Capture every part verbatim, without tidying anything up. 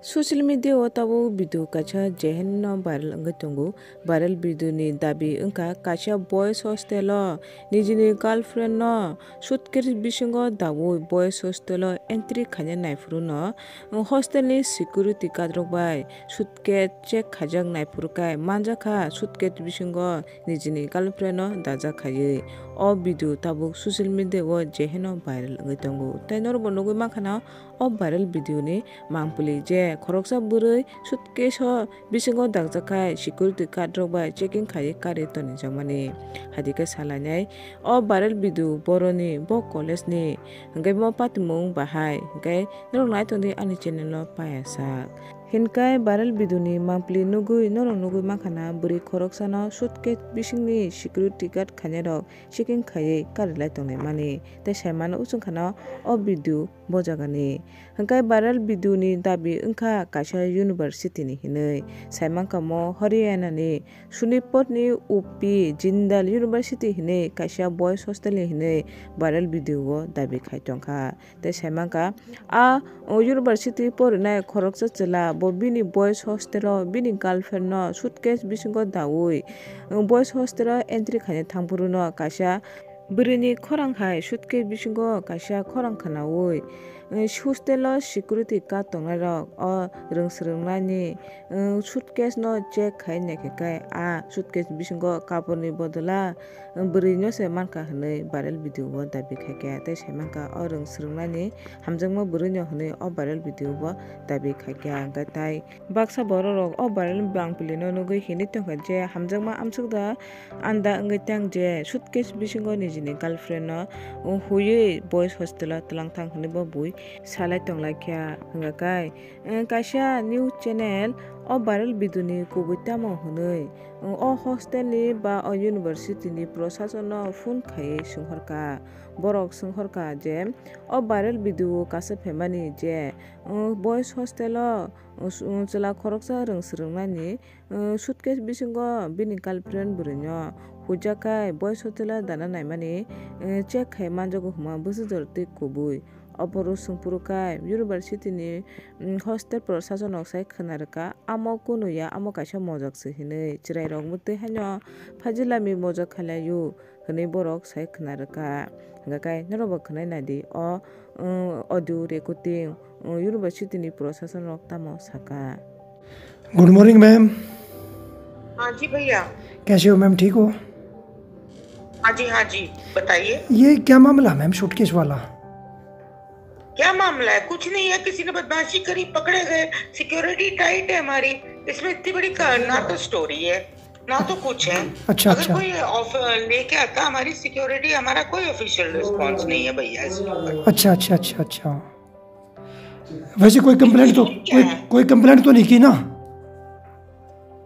Social media o tabuk video kaisa jehenno viral wngwi tongo. Viral video ni dabi wngkha kaisa boys hostel o nijini girlfriend no suitcase bisingo dawi boys hostel o entry khaina naiphuru no hostel ni security guard rok bai suitcase check khaijak naiphuru kai manjakha suitcase bisingo nijini girlfriend no dajak khaiwi. O video tabuk social media o jehenno viral wngwi tongo. Tei norokbo nugwi mankha na o viral video ni mangpili je khoroksa bwrwi suitcase o bisingo dakjak khai security guard rok bai checking khaiwi karwi tonijakmani. Hai khe salainai o viral video boroni bo college ni hwnkhe mo patimung bahai hwnkhe norok nai tongdi ani channel o paiyasak. Hinkai viral video ni mangpili nugwi norok nugwi mankha na bwrwi khoroksa no suitcase bisingni security guard khainai rok checking khaiwi karilai tonglaimani tei saimano uchung khana o video bo jagani. Hwnkhe viral video ni dabi wngkha kaisa university ni hinwi. Saimankha mo Haryana ni Sonipur ni U P Jindal University hinwi kaisa boys hostel ni hinwi viral video o dabi khai tongkha. Tei saimankha a university porinai khoroksa chwla bo bini boys hostel o bini girlfriend no suitcase bisingo dawi boys hostel o entry khaina thangphuru no kaisa bwrwini khorang hai suitcase bisingo kaisa khorang khwnawi hostel o security guard tongnai rok o rwng swrwngnaini suitcase no check khai naikhe kai a suitcase bisingo kaporni bodola bwrwino se mankha hwnwi viral video o dabi khaikha tei saimankha o rwng swrwngnani hamjakma bwrwino hwnwi o viral video bo dabi khaikha hwnkhe tai baksa borok rok o viral bangpili no nugwi hinwi tongkha je hamjakma amswk da anda wngwi tang je suitcase bisingo nijini girlfriend no huiwi boys hostel o twlang thang hwnwi bo bui salai tonglaikha hwnkhe kai kaisa news channel o viral video ni kubui tamo hwnwi o hostel ni ba o university ni prosason no phone khaiwi swnghorkha. Borok swnghorkha je o viral video o kasa phaimani je boys hostel o chwla khoroksa rwng swrwngmani suitcase bisingo bini girlfriend bwrwino huijak khai boys hostel o dana naimani check khai manjago hwnma bwswk jora twi kubui. Ophuru swngphuru khai university ni hostel prosason rok sai khwna rwkha amo kunu ya amo kaisa mojak se hinwi chwrai rok mwtwi haino phajilami mojak khailai o. Hwnwi borok sai khwna rwkha. Hwnkhe kai norokbo khwnai naidi o audio recording university ni prosason rok tamo sakha. Good morning, ma'am. हाँ जी भैया। कैसे हो मैम, ठीक हो? हाँ जी, हाँ जी, बताइए। ये क्या मामला मैम, सूटकेस वाला? क्या मामला है? कुछ नहीं है, किसी ने बदमाशी करी, पकड़े गए, सिक्योरिटी टाइट है हमारी, इसमें इतनी बड़ी का-, ना तो स्टोरी है, ना तो कुछ है। अच्छा, अगर अच्छा। कोई ऑफ-, लेके आता, हमारी सिक्योरिटी, हमारा कोई ऑफिशियल रिस्पॉन्स नहीं है भैया इसके ऊपर। अच्छा, अच्छा, अच्छा, अच्छा। वैसे कोई कंप्लेंट तो, क्या कोई, है? कोई कंप्लेंट तो नहीं की ना?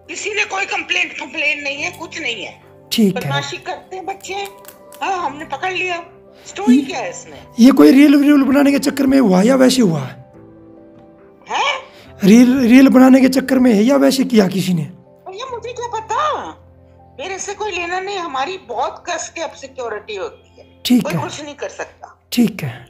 किसी ने कोई कंप्लेंट, कंप्लेंट नहीं है, कुछ नहीं है। ठीक है। बदमाशी करते हैं बच्चे। हाँ, हमने पकड़ लिया। स्टोरी ये, क्या है इसमें? ये कोई रील वील बनाने के चक्कर में हुआ या वैसे हुआ? हैं? रील, रील बनाने के चक्कर में है या वैसे किया किसी ने? भैया, मुझे क्या पता, मेरे से कोई लेना नहीं। हमारी बहुत कस के अब सिक्योरिटी होती है, ठीक कोई है। कुछ नहीं कर सकता। ठीक है।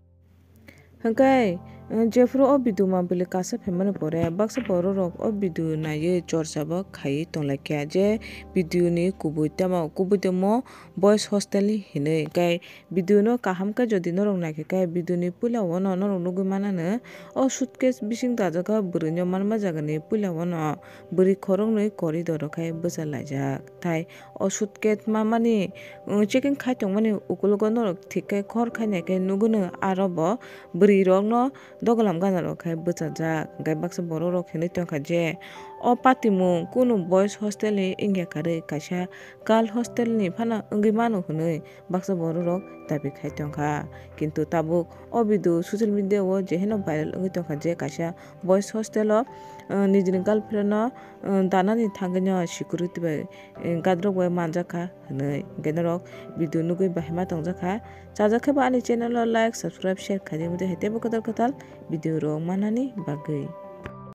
Hwnkhe, eh, jephuru o video mangpili kasa phaimani pore, baksa borok rok o video naiwi chorcha bo khaiwi tonglaikha je video ni kubui tamo, kubui tamo boys hostel ni hinwi. Hwnkhe video no kaham khe jodi norok naikhe khe video ni puila o no norok nugwi manano o suitcase bising dajak kha bwrwi no manma jaga ni puila o no bwrwi khoroknwi corridor o khe bwcha laijak. Tai o suitcase mamani, um, checking khai tongmani ukulogo norok thik khe khor khainai khe nuguno aro bo bwrwi rokno dogolam gana rok khai bwchajak. Hwnkhe baksa borok rok hinwi tongkha je o patimung kunu boys hostel ni wngya karwi kaisa girl hostel ni phano wngwi mano hinwi baksa borok rok dabi khai tongkha. Kintu tabuk o video social media o jeheno viral wngwi tongkha je kaisa boys hostel o, uh, nijini girlfriend no, uh, danani thangwi no security bai gadrok bai manjak kha hinwi. Hwnkhe norok video nugwi bahai ma tongjak kha. Chajak khe bo ani channel o like, subscribe, share khaidi, omo hai teibo kwtal kwtal video rok manani bagwi.